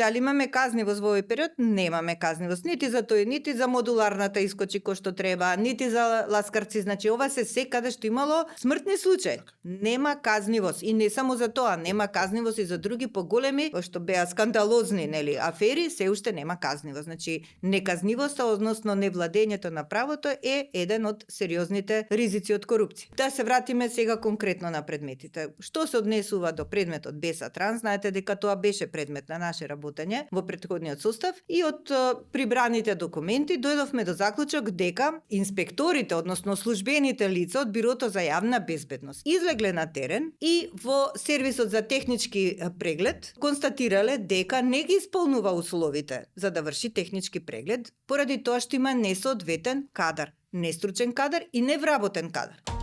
Дали имаме казнивост во овој период? Немаме казнивост. Нити за тој, нити за модуларната искочи кој што треба, нити за ласкарци. Значи, ова се каде што имало смртни случаи. Нема казнивост. И не само за тоа, нема казнивост и за други поголеми, кои што беа скандалозни, нели, афери, се уште нема казнивост. Значи, неказнивоста, односно невладењето на правото е еден од сериозните ризици од корупција. Да се вратиме сега конкретно на предметите. Што се однесува до предметот Бесатран, знаете дека тоа беше предмет на наше работење во претходниот состав и од прибраните документи дојдовме до заклучок дека инспекторите, односно службените лица од Бирото за јавна безбедност излегле на терен и во сервисот за технички преглед констатирале дека не ги исполнува условите за да врши технички преглед поради тоа што има несоодветен кадар, нестручен кадар и невработен кадар.